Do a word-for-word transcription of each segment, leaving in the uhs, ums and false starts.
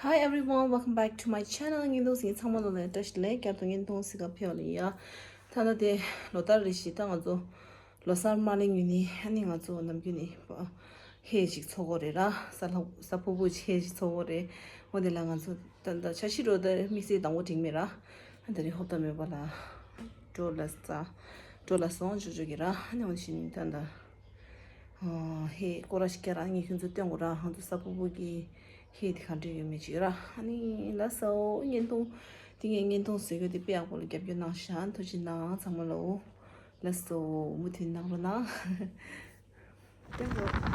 Hi everyone, welcome back to my channel. བརྙན་ཐུང་གཟིགས་མཁན་ཚང་མ་ལོ་ལ་བཀྲ་ཤིས་བདེ་ལེགས། བསྐྱར་དུ་བརྙན་ཐུང་གཟིགས་ག་ཕེབས་པ་ལ་ཡ། ད་ལྟ་དེ་ལོ་ལྟར་རེ་བཞིན་ད་ང་ཚོ་ལོ་གསར་མ་སླེབས་སྔོན་ནས་ཨ་ནི་ང་ཚོ་ནམ་རྒྱུན་ནས་ཧེ་ཅིག་འཚོགས་ཀྱི་ཡོད་རེད་ར། གཟའ་ལྷག་གཟའ་ཕུར་བུ་ཅིག་ཧེ་ཅིག་འཚོགས་ཀྱི་ཡོད་རེད། འོ་དེ་ལ་ང་ཚོ་ད་ལྟ་འཆར་གཞི་འདྲ་བོ་ད་དམིགས་བསལ་དང་པོ་དྲན་གྱི་མེད་ར། ཨ་ད་རེས་ཧོབ་ཏེ་མེད་པ་ལ་འགྲོ་ལ་ས་འགྲོ་ལ་སོང་ཅོ་ཅོ་གི་ར། ཨ་ནི་འོ་དེ་བཞིན་ད་ལྟ། ཨ། ཧེ་སྐོར་ར་ཞིག་རྒྱག་ར། ངས་ཁྱོད་ཚོ་སྟོན་དགོས་ར། ང་ཚོ་གཟའ་ཕུར་བུ་གི་ཧེ་དེ་ག་འདྲ་ཡོད་མེད་ཅིག་ར། ཨ་ནི་ལགས་སོ། བརྙན་ཐུང་དེ་ངས་བརྙན་ཐུང་བཟོ་རྒྱུ་དེ་དཔེ་ཡག་པོ་ལ་རྒྱབ་སྐྱོར་གནང་ཤག་ཐུགས་རྗེ་གནང་ཚང་མ་ལོ། ལགས་སོ། མུ་མཐུད་གནང་རོགས་གནང་། སྟོན་དགོས།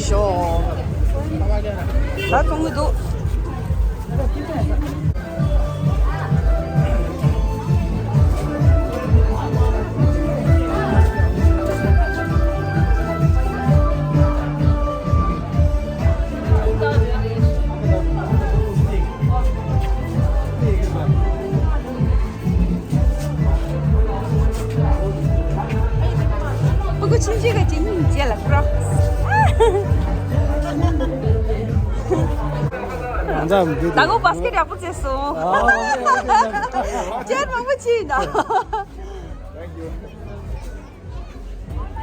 ཞོ། ད་གཏོང་གི་འདུག་ཕྲུ་གུ་ཆུང་ཆུང་གི་ཅིག་མིང་བརྗེ་ལ་ཀྲོག་སི། ང་ཚོ་འདི་ད་གོ་བ་སི་ཀེ་ཊི་ཡག་པོ་བཙལ་སོང་། ཨ། ཅན་མང་པོ་ཅིག་ཡིན་ད།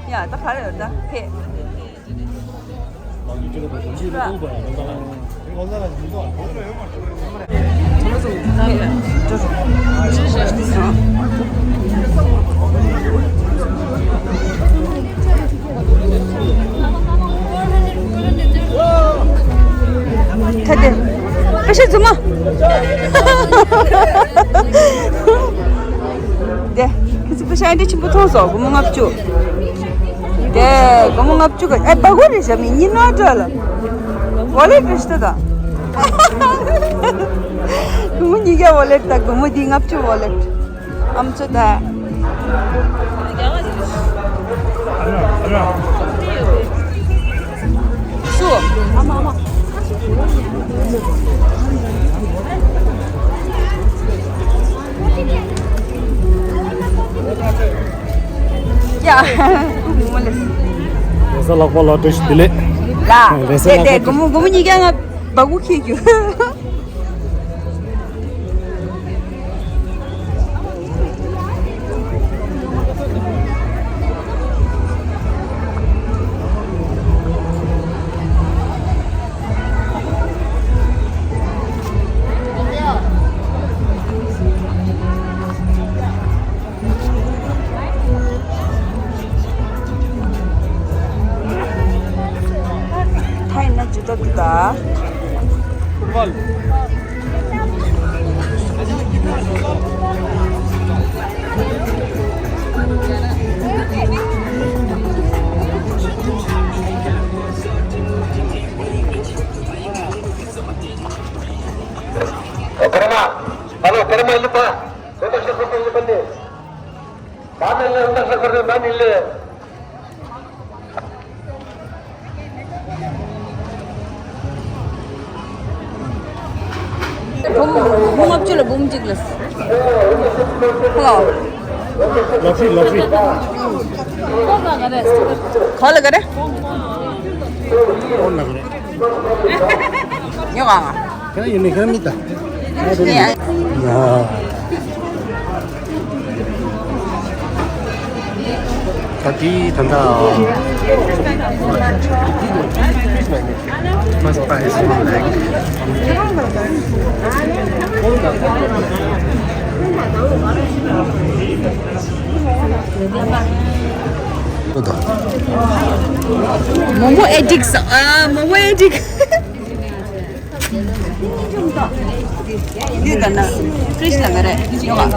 ཡ་ད་ག་རེ་ཡོད་ད་ཕེ། ད་དེ་ཕ་ཤ་རྫུན་མ། དེ་ཁྱེད་ཚོ་ཕ་ཤ་འདི་ཆེན་པོ་མཐོང་སོང་། སྒོར་མོ་ལྔ་བཅུ། དེ་སྒོར་མོ་ལྔ་བཅུ་ག་ཨེ་སྦ་གུ་རེད་བཞག་མི་ཉིན་ནོར་འདྲ་ལ། ཝོ་ལེཊ་རེད་ཤི་ད་ད། སྒོར་མོ་ཉིས་བརྒྱ་ཝོ་ལེཊ་ད། སྒོར་མོ་འདི་ལྔ་བཅུ་ཝོ་ལེཊ། ཨམ་ཚོ་ད། སུ། ཡ། མོ་ལེ། རེས་གཟའ་ལྷག་པ་ལ་བཀྲ་ཤིས་བདེ་ལེགས། ལ། རེས་གཟའ་དེ་ལྷག་དེ་པ་སྒོར་མོ་སྒོར་མོ་ཉིས་བརྒྱ་ང་སྦ་གུ་ཁྱེར་རྒྱུ། ཐའི་ན་ཇུ་ཏོ་ཏུ་ད། Karama, alo, karama lipa, kota sa kota lipa ni. Ba ni le, kota sa kota ba ni le. འབུམ་ལྔ་བཅུ་ལ་འབུམ་གཅིག་ལ། ཧ་ལོ། ལོ་ཕི་ལོ་ཕི། ག་ལ་ག་རེ། ཡོང་ང་ང་། ཁྱེད་རང་ཡིན་ནི་ཁྱེད་རང་མི་ལྟ། ཡ། ད་དེ་ད་ལྟ། མ་སྤ་ཨེ་སི་མ་ལེགས། མོ་མོ་ཨེ་ཌིག་སོང་། ཨ། མོ་མོ་ཨེ་ཌིག། འདི་ལྟར་ན་ཕྲི་ཇི་ལ་མེད་རེད། ཡོང་ཨ།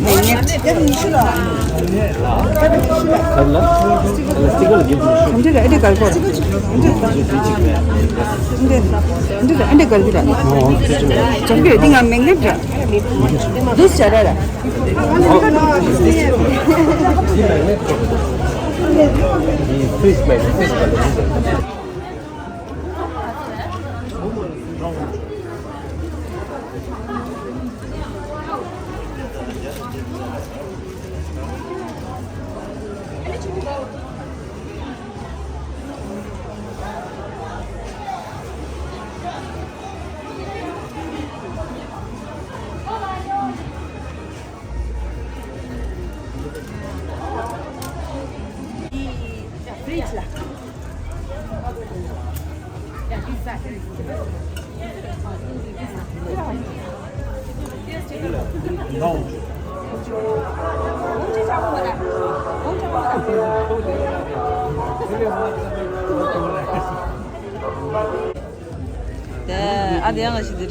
མེག་ནེཊ། ག་ལ། ཨ་ལ་སི་ཊི་ཀར་ལ་རྒྱབ་ཀྱི་མི་ཤོག་འདི་རེད། ཨ་འདི་གར་གོ། འདི་འདི་རེད། ཨ་འདི་གར་གི་ར། འཇམ་གི་འདི་ང་མེག་ནེཊ་ར། འདུག་སེ་བྱས་ར། ཕྲི་ཇི་མེག་ནེཊ། ཕྲི་ཇི་མེག་ནེཊ། ད་ཨ་དེ་ཡང་ཞིག་དེ་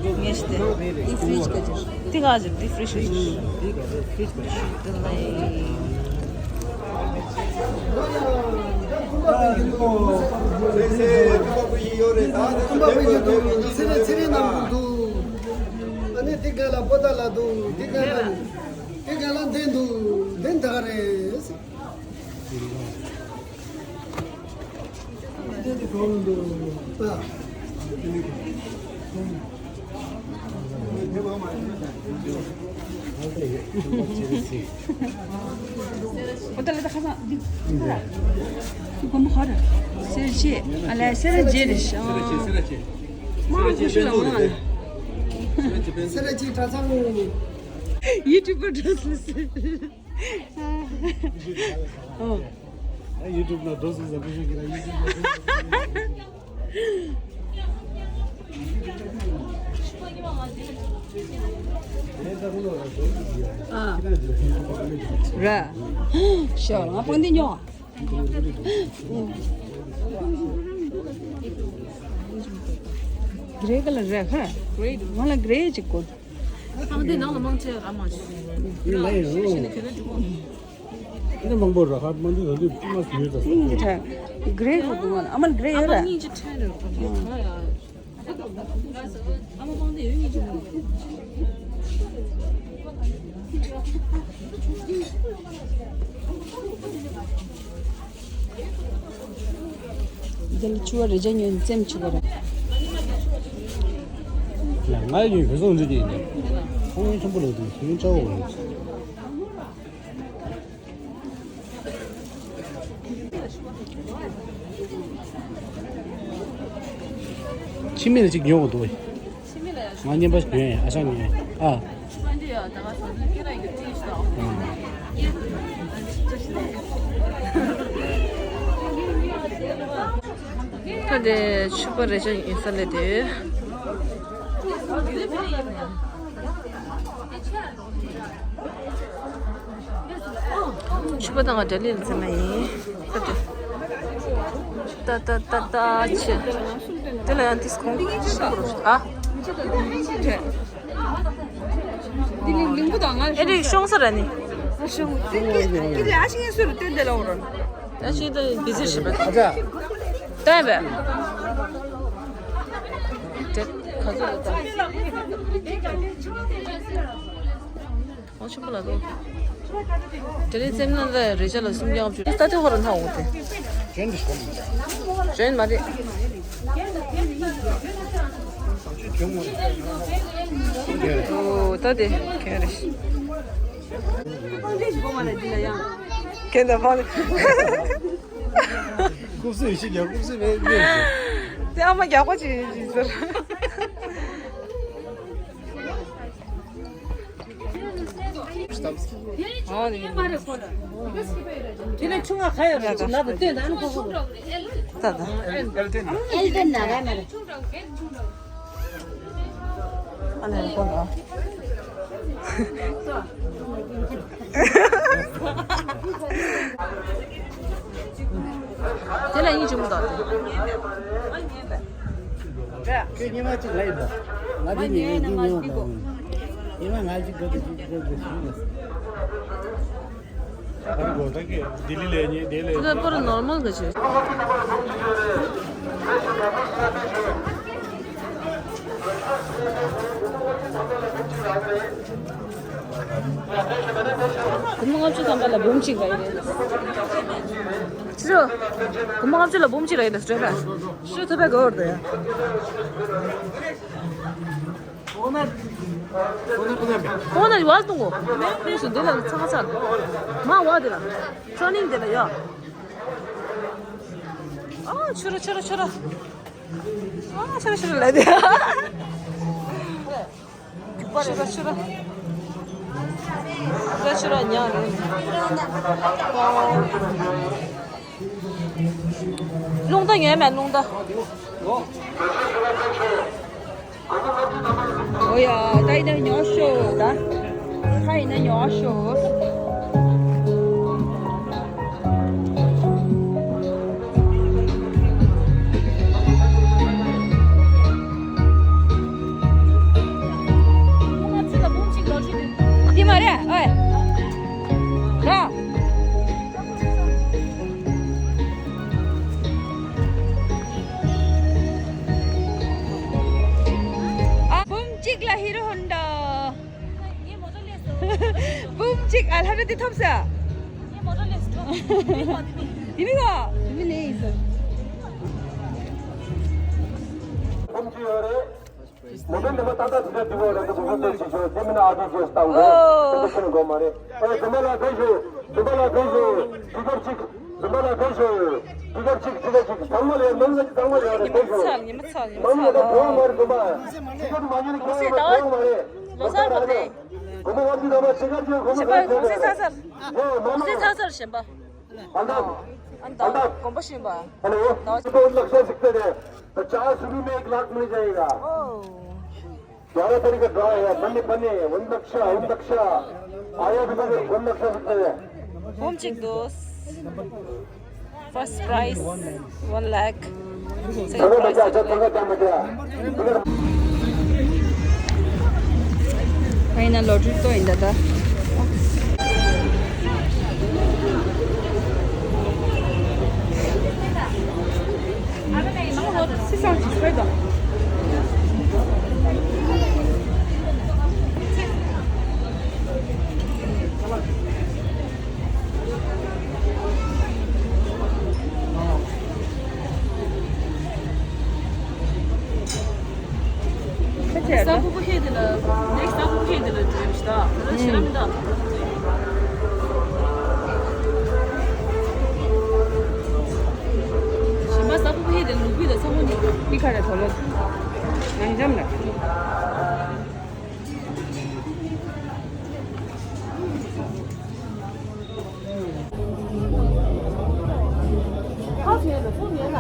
རེད། ངས་ཞིག་དེ། ཌི་ཕ་རི་ཇི་ག་ཅིག་དེ་ག་ཅིག་ཌི་ཕ་རི་ཇི་ག་ཅིག་དེ་ལ། ཚེ་རིང་ཚེ་རིང་ནང་འདུག་ཨ་ནི་དེ་ག་ལ་པོ་ཏ་ལ་འདུག་དེ་ག་ལ་དེ་ག་ལ་འདི་འདུག་འདི་འདྲ་རེད། སེར་བྱེས། ཨ་ལས་སེར་བྱེས་རེད་ཤག་མ་ཁུ་ཤུ་ལ་མ་ལ། སེར་བྱེས་གྲྭ་ཚང་། ཡུ་ཊུབ་པར་འགྲོ་སོང་ཟེར། ཨོ། ཨ་ཡུ་ཊུབ་ན་འགྲོ་སོང་ཟེར། ཁུ་ཤུ་གི་ལ་ཡུ་ཊུབ་ན་འགྲོ་སོང་ཟེར། ཨ། ར། ཤོ་ང་པང་འདི་ཉོ། གྷི་རེ་ཀ་ལར་རེད་ཧ། ང་ལ་གྷི་རེ་ཅིག་དགོས། ཨ་འདི་ནང་ལ་མང་ཆེ་ར་མ་ཞིག་འདི་ལ་ཡིན་རུང་། འདི་མང་པོ་ར་ཧ་མ་འདི་ལ་འདི་དཀྱུས་མ་ཟིན་ཡོད་ད། ཨིན་གྱི་ད། གྷི་རེ་ཧ་དུ་མ་ཨ་མ་གྷི་རེ་ཡོད་ར། ཨ་མ་གཉིས་ཀྱི་ཕྲན་རེད་ཁོ་ཚོ་ང་ཡ། འདི་ལ་ཆུ་བ་རེ་ཅན་ཉོས་ནས་བཙེམ་བྱེད་པ་རེད། ཡ་ང་ཡིན་བུ་སོང་འདི་ཡིན། ཁོང་ཡིན་ཆེན་པོ་ལ་འདུག་ཁོང་ཡིན་ཆེ་བོ་ཡིན། ཕྱི་མི་ལ་ཅིག་ཉོ་དགོས་འདུག་ཕྱི་མི་ལ་ཡ། ང་བརྙན་པ་ཞིག་ཉོས་ཡ། ཨ་ཞང་ཉོས་ཡ། ཨ། ད་དེ་ཕྱུ་པ་རེ་ཅན་ཡིན་ས་ལས་དེ། ཕྱུ་པ་དང་ང་འབྲས་ལི་ལ་ཚེ་མ་ཡིན། ད་དེ། ད་ད་ད་ད་ཆེ། དེ་ལ་ཡང་ཏིས་ཁོང་ཨ། འདི་ལིང་ལིང་བུ་དང་ང་ཨེ་རེད་ཤོང་ས་ར་ནི། ཤོང་ཏི་ཏི་ཏི་ཨ་ཤི་ངེ་སུ་རུ་ཏེ་དེ་ལ་འོ་ར། ད་ཅི་ད་བི་ཟི་ཞིག་པ། ད་བས། དེ་ག་ཚོད་རེད་ད། ཨོ་ཆུང་པོ་ལ་དོ། དེ་རིང་སེམས་ནང་ལ་རེ་ཆ་ལ་སུམ་རྒྱག་བཅུ། ད་དེ་ཧོ་ར་ན་འོ་དེ། ཇོན་མ་རེད། ཨོ་ད་དེ་གན་རེད། གན་ད་པང་། རྐུབ་སུ་ཡོད་ཤི་རྒྱག་རྐུབ་སུ་མེད་མེད། དེ་ཨ་མ་རྒྱག་པ་ཅིག་ཡིན་ཟེར། དེ་ནས་ཆུང་ང་ཁ་ཡོད་རེད་ཅིག་ན་དང་སྟོན་དང་ཨ་ནི་ཁོ་ཁོ། ད་ད། ཨེལ་ཏན་ན་ར་མ་རེད། ཨ་ནི་ཁོ་ལ། དེ་ལ་ཡིན་ཅི་མོ་ད། ཁྱོད་ཉི་མ་གཅིག་ལ་ཡིན་པ། ང་འདི་ཉི་མ་ཉི་མ་ལ་ཡིན། ཉི་མ་ང་གཅིག་གོ་དེ་གཅིག་གོ་དེ་ཞིག་ལ། ཨ་རི་གོ་ད་གི་ལྡི་ལི་ལས་ཉེ་དེ་ལས། འདི་པར་ནོར་མལ་ག་ཆེ། སྒོར་མོ་ལྔ་བཅུ་ཐམ་པ་ལ་འབུམ་གཅིག་རག་གི་རེད། ཕྱི་དྲོ། སྒོར་མོ་ལྔ་བཅུ་ལ་འབུམ་གཅིག་རག་གི་རེད་སྤྲོད་པ། ཕྱི་དྲོ་ཐོབ་པའི་སྒོར་དུ་ཡ། ཁོང་ན་ཁོང་ན་ཁོང་ན་ཁོང་ན་བར་གཏོང་གོ། ཕུན་སུམ་འདི་ལ་ཚང་ཚང་། མ་བ་དེ་ལ། ཁྲོ་ནིང་དེ་ལ་ཡ། ཨ་ཆུ་ར་ཆུ་ར་ཆུ་ར། ཨ་ཆུ་ར་ཆུ་ར་ལ་དེ། ཆུ་ར་ཆུ་ར། ཆུ་ར་ཆུ་ར་ཉག་རེད། རླུང་རྟ་ཉོས་མེད་རླུང་རྟ། ཨོ་ཡ། ད་ཡིན་ན་ཉོ་ཤོག་ད། ད་ཡིན་ན་ཉོ་ཤོག་འདི་མ་རེད། ཨོའི། ར། ཨ། འབུམ་གཅིག་ལ་ཧི་རོ་ཧོན་ཌ། ངས་མོ་ཊ་ལས་སོ། འབུམ་གཅིག་ཨ་ལྷ་ར་འདི་ཐོབ་ས། ངས་མོ་ཊ་ལས་སོ། ཡིན་ནི་གོ། མི་ལས་ཡིན་སོ། འབུམ་གཅིག་ཡོད་རེད། མོ་ཊ་འདི་མ་ཏག་ཏག་ཅིག་ཅིག་འདུག་རེད། འདི་འབུམ་གཅིག་ཅིག་ཅིག་འདི་མིན་ན་ཨ་ཕི་ཅིག་བཏང་དགོས། འདི་ཁྱོན་དགོས་མ་རེད། ཨེ་འཛིན་པ་ལགས་ཕེབས་ཤོག་འཛིན་པ་ལགས་ཕེབས་ཤོག་དུས་སྐབས་གཅིག་འཛིན་པ་ལགས་ཕེབས་ཤོག་དུས་སྐབས་གཅིག་དུས་སྐབས་གཅིག་དང་པོ་ལས་ནང་ལ་དང་པོ་ལས་རེད། ཕེབས་ཤོག་ཉི་མ་ཚར། ཉི་མ་ཚར། ནང་ལ་ད་གྲོངས་མ་རེད། དགོན་པ་དུས་སྐབས་མ་ཉན་ཁྱོད་ལ་གྲོངས་མ་རེད། ལོ་གསར་པ་དེ། དགོན་པ་བར་དུ་དང་པོ་ཅི་གར་ཅི་གོ་མ་གར་ཅི་གོ་ཚར་ཚར། ལོ་གསར་ཚར་ཚར་གཞན་པ། ཨ་ད། ཨ་ད་དགོན་པ་བཞིན་པ། हेलो। तो लक्ष्य सीखते थे, पचास रुपये में एक लाख मिल जाएगा। ग्यारह तारीख का ड्रॉ है। बन्ने बन्ने, वन लक्ष्य, वन लक्ष्य। आया भी तो वन लक्ष्य सीखते हैं। Boom chick dos. First prize one lakh. Second prize. Final lottery to inda da. ས་ཕུ་ཕུ་ཧེ་དེ་ལ། next ས་ཕུ་ཕུ་ཧེ་དེ་ལ་འགྲོ་ཡོད་ཤི་ད། ང་ཤི་ར་མི་ད། ཞི་མ་ས་ཕུ་ཕུ་ཧེ་དེ་ལ་ལུག་པི་ད་ས་མོ་ནི། ཏི་ཁ་ར་ཐོ་ལོ། ནང་འཇམ་ལ། ཁ་ཟས་ལ་ཚོ་མེད་ལ།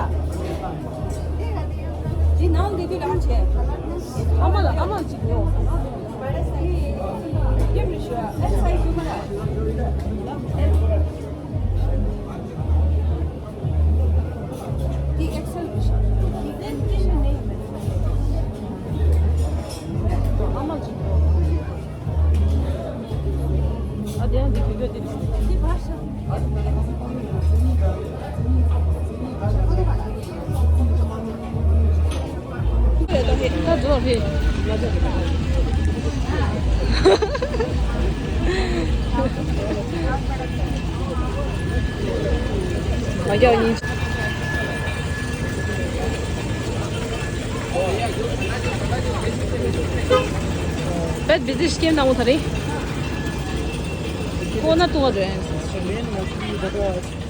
འདི་ནང་འདི་དུས་ལ་ཧམ་བྱས། ཨ་མ་ལ་ཨ་མ་ཅིག་ཡོད། ཡེ་མི་ཤོ་ཨེ་སའི་ཟུ་མ་ལ། འདི་ཨེག་སེལ་མི་ཤོ། འདི་ཨེན་ཀེ་ཤོ་ནས་ཡིན་པས། ཨ་མ་ཅིག་ཡོད། བེད་བི་ཟི་སྐྱེམ་དང་པོ་ཐ་རེ། ཁོ་ན་ཏུ་བ་རེད།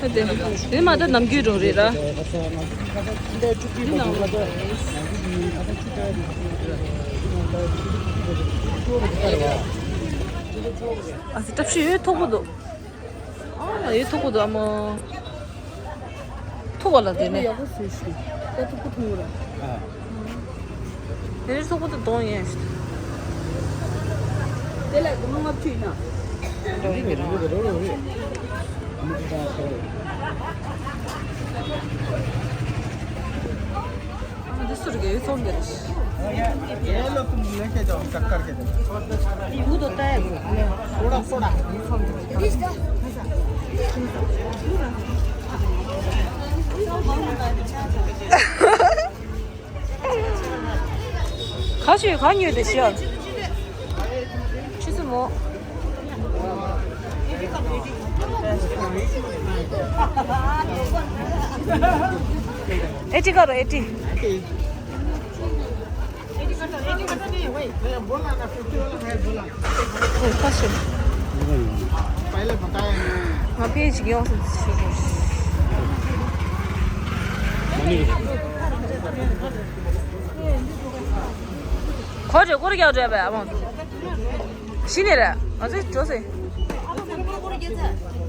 ད་དེ་དེ་མ་ད་ནམ་རྒྱུན་རུ་རེད་ར། འདི་ནང་ལ་ཨ་ཙི་བཀྲ་ཤིས་ཡོད་ཐོག་པོ་འདུག་ཨ་ཡོད་ཐོག་པོ་འདུག་ཨ་མ། ཐུག་པ་ལ་དེ་ནས། ཡག་པོ་བཟོས་ཤིག་ད་ཐུག་པོ་ཐུག་ར། དེ་རིང་ཐུག་པོ་དེ་གཏོང་ཡས་ཤིག་དེ་ལ་སྒོར་མོ་ལྔ་བཅུ་ཡིན་ན། འགྲོ་ཡིན་གྱི་རང་། འདི་ཟུར་གྱི་ཚོང་འདི་རེད། ये लो, तुम लेके जाओ, चक्कर के दे। वो तो तय है। थोड़ा, थोड़ा। ག་ཞུ་ག་ཉོས་ཏེ་ཤི་ཡ། ཆུ་ཚོད་མོ། ཨེ་ཏི་ག་རོ་ཨེ་ཏི། ཨོ་ཁ་ཤོ། ང་ཕེ་ཅིག་ཡོང་སོང་ཞུ་དགོས། ཁོ་རེ་སྐོར་རྒྱག་འདྲ་བས་ཨ་མ། ཤི་ནི་རེད། ང་ཚོས་འགྲོ་ཟེར།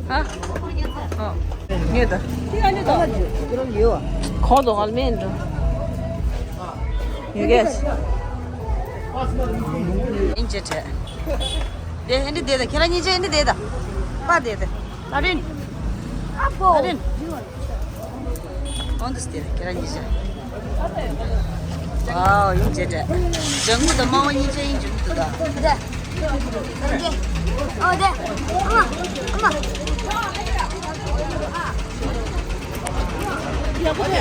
ཧ། ཨ། ངས་ད། ཁོང་དུ་ངལ་མེད་འགྲོ། ཡོད་གས། ཨིན་ཅེ་ཁྲེ། དེ་ཨེ་འདྲི་དེ་ད་ཁྱེད་རང་གཉིས་ཆ་ཨེ་འདྲི་དེ་ད། པ་དེ་ད། ཨ་རིན། ཨ་པོ། ཨ་རིན། འོན་ཏེ་སྟེར་ཁྱེད་རང་གཉིས་ཆ། ཨའོ་ཡིན་ཅེ་ཏྲེ། ལྗང་གུ་དང་དམར་པོ་གཉིས་ཆ་ཡིན་འཇུག་འདུག་ད། དེ། དེ། ཨོ་དེ། ཨ་མ། ཨ་མ། ཡག་པོ་རེད།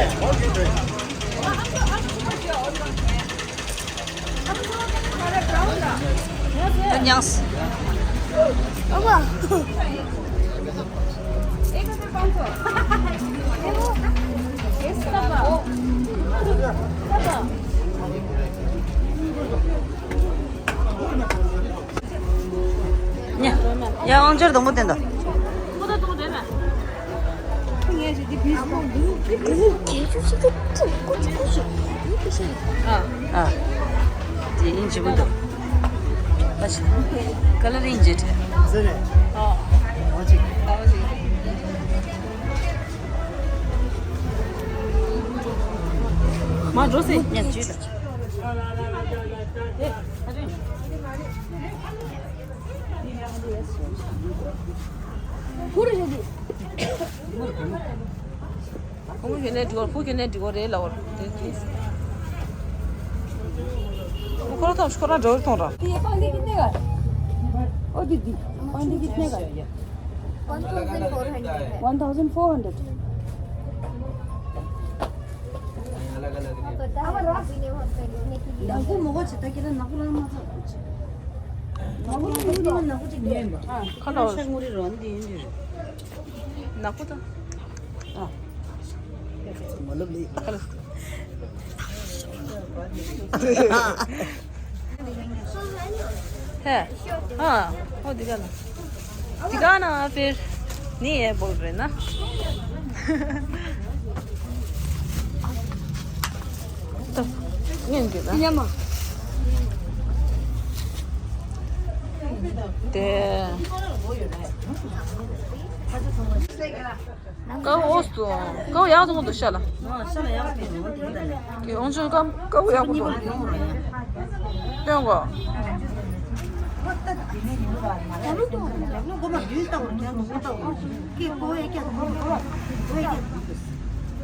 ཉངས། ཨ་མ། ཡ། ཡ། དབང་ཆེར་སྡོང་པོ་བསྟན་ད། ཨ། ཨ། དེ་ཡིན་གཅིག་པུ་འདུག་ཨ་ཅི། ཀ་ལ་རིང་རྗེས་དྲན། ཟེར་རེད། ཨ། ཨ་ཅི། མ་འགྲོ་སྲིད། ཉག་ཅུས་ད། ཁོ་མོ་ཁྱོད་ནས་འགྲིག་གོ། ཁོ་ཁྱོད་ནས་འགྲིག་གོ་རེད་ལབ་པ་དེ་དེ། ཁོ་རང་ཐོངས་ཤིག་ཁོ་རང་འགྲོ་རེ་ཐོངས་ར། ये पानी कितने का है? ओ दीदी, पानी कितने का है? वन थाउजेंड फ़ोर हंड्रेड है। One thousand four hundred. अलग अलग रेट। पता है, अभी नहीं, वहाँ पे लेने के लिए। ནག་པོ་མོ་གོ་ཆེ་ད་ཁྱེད་རང་ནག་པོ་རང་མ་ཚོགས་ཀྱི། ནག་པོ་ནག་པོ་ཅིག་ཉོས་ཡིན་པ། ཁ་ལོ། ཤ་ངུ་རི་རོ་འདི་ཡིན་འདི་རེད། ནག་པོ་ད། ཨ། མ་ལབ་ལི། ཁ་ལོ། ཧེ། ཨ། ཨོ་འདི་ག་ལ། འདི་ག་ན་ཕེར། ནི་ཡེ་བོལ་རེ་ན། ཏོ། ངན་གི་ལ། ཉམ་མ། དེ། ཀའོ་ཨོ་སུ། ཀའོ་ཡག་ཏུ་ངོ་དུ་ཤ་ལ། ཨོ་ཤ་ལ་ཡག་ཏུ་ངོ་དུ་ཤ་ལ། ཀའོ་ཨོ་ཤ་ཀའོ་ཀའོ་ཡག་ཏུ་ངོ་དུ། སྟོན་གོ།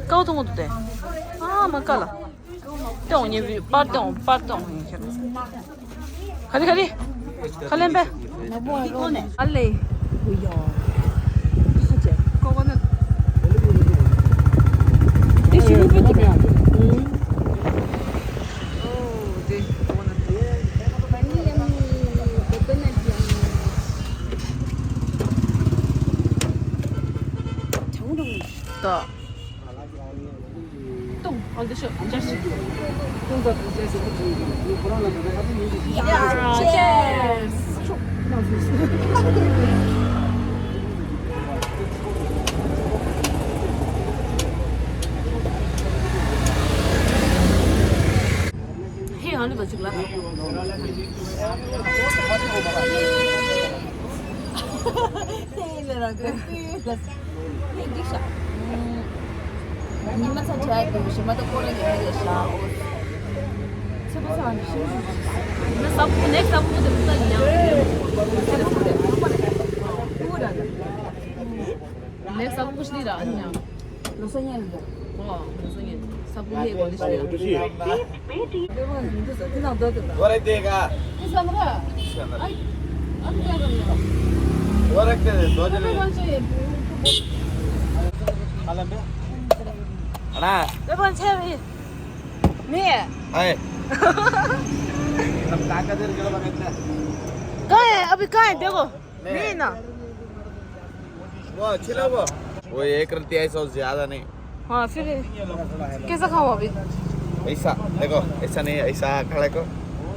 ཀའོ་ཏུ་ངོ་དུ་དེ། ཨ་མ་ཀ་ལ། སྟོན་ངོ་ཉེ་བི་པར་སྟོན་པར་སྟོན་ངོ་ཉེ་ཁྱེར། ཁ་རི་ཁ་རི། ཁ་ལེན་པས། ཨ་ལེ། ཀོ་ཀོ་ནཊ། དེ་ཞི་མི་ཕུད་དེ། ཨོ་དེ་ཀོ་ཀོ་ནཊ། ད། ཏོང་ཨ་འདི་ཤོ་ཅར་ཞིག་ཏོང་ད་ཏོང་ཅར་ཞིག Yeah, cheers. ཧེ་ཨ་ནི་བ་ཅིག་ལ། ཧེ་ལེ་ར་གི་ཧེ་ལེ། ངས་འགྲིག་ཤག་ཉི་མ་ཚ་བྱ་ཡ་དུ་ཞི་མ་ཏོ་ཀོ་རེ་ཡོད་ནི་རེད་ཤག་ཚེ་པོ་ཚ་ནི་ཤི་ཤི་ཤི། ང་ས་ཕུ་ནེག་ས་ཕུ་དེ་ཕུ་ད་ཡིན་ཡང་ཚེ་པོ་ཚ་དེ་ཕུ་ར་ནེག་ས་ཕུ་ཤི་ར་ཨ་ནི་ཡང་ལོ་སོ་ཉན་ལོ། ཨོ་ལོ་སོ་ཉན། ས་བུ་ཧེ་གོ་ལི་ཤི་ཡ། ཝ་རེ་དེ་ག་ཝ་རེ་དེ་དོ་ཅི་ལེ། ཨ་ན། ཝེ་པོན་ཆེ་བི། ནེ། ཧའི། कहाँ है? अभी कहाँ है? देखो। नहीं ना। वो अच्छी लगा। वो एक रत्ती है, सौ ज्यादा नहीं। हाँ, फिर कैसा खाओ अभी? ऐसा, देखो, ऐसा नहीं है, ऐसा खड़ा को।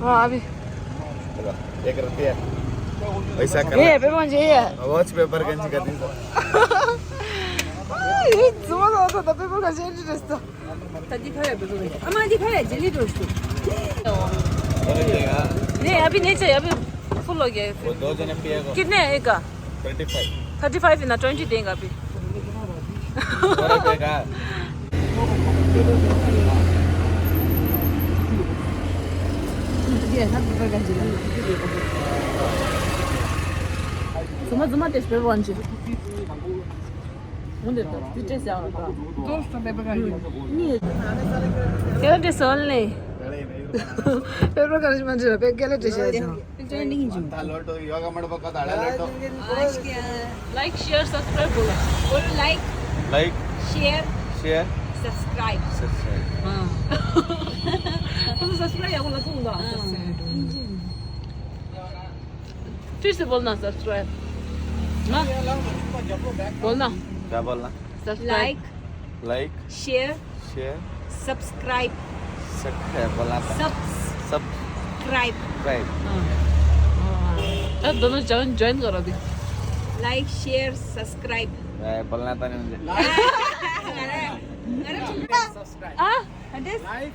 हाँ, अभी। देखो, एक रत्ती है। ऐसा कर। ये पेपर मुझे ये है। वॉच पेपर गंज कर दी। ये जुमा था, था, पेपर का चेंज रहता। ད་འདི་ཁ་ཡ་བེ་བེ། ཨ་མ་འདི་ཁ་ཡ་ཇེ་ལི་འགྲོ་ཤུ། नहीं, अभी नहीं चाहिए, अभी फुल हो गया है फिर। वो दो जने पिएगा। कितने है एक का? Twenty five. थर्टी फ़ाइव है ना, ट्वेंटी देंगे अभी। और एक का? जुमा जुमा टेस्ट पे वन जी। འདི་ཏོ་འདི་ཏྲེ་སི་ཡང་རོ་ཏོ། ཏོ་སྟོ་པེ་པེ་ག་རི། ནི། ཀེ་ལ་ཏྲེ་སི་ཨོན་ལེ། པེ་པེ་ག་རི་མ་འཇི་ར་པེ་ཀེ་ལ་ཏྲེ་སི་ཨོན་ལེ། ཏྲེ་ནིང་ཇི། ད་ལོ་ཏོ་ཡོ་ག་མ་ཏོ་པ་ཀ་ད་ལ་ལོ་ཏོ། आज क्या है? लाइक शेयर सब्सक्राइब बोलो। बोलो like. Like. Share. Share. Subscribe. हाँ। तो सब्सक्राइब या बोला तू ना। फिर से बोलना सब्सक्राइब। हाँ। बोलना। क्या बोलना? Subscribe. Like. Like. Share. Share. Subscribe. Subscribe बोलना था। सब्स। सब्सक्राइब। सब्सक्राइब। हाँ। हाँ। दोनों ज्वाइन ज्वाइन करो अभी। Like share subscribe. ए, बोलना था नहीं मुझे। अरे, अरे, आ? What is? Life.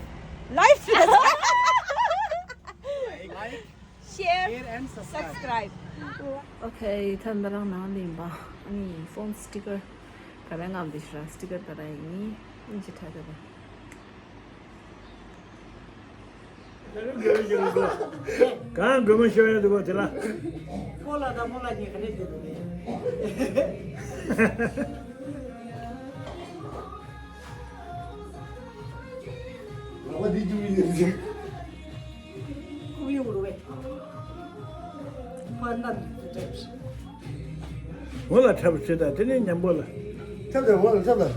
Life. Like. Share. Share and subscribe. Subscribe. Okay, ཐ་ན་རང་ནང་ལ་ཡིན་པ། ཨ་ནི་ཕོན་སི་ཊི་ཀར་ག་རེ་ངམ་དེ་ཤ་སི་ཊི་ཀར་ག་རེ་ཡིན། ཨིན་ཅི་ཁྲ་ག་རེ། གང་དགོས་མ་ཤོར་ཡ་འདུག་གོ་དེ་ལ། ཁོ་ལ་དང་མོ་ལ་གཉིས་ག་རེ་འདུག་གོ་དེ། ལག་པ་འདི་བཅུག་ཡིན་ཟེར། ཁུག་ཡོང་རུ་བས། ཁོ་ན་འདི་འདྲ། འོ་ལ་འཁྲབ་བྱེད་ད་དེ་ནས་ཉམ་པོ་ལ། འཁྲབ་དང་འོ་ལ་འཁྲབ་ལ།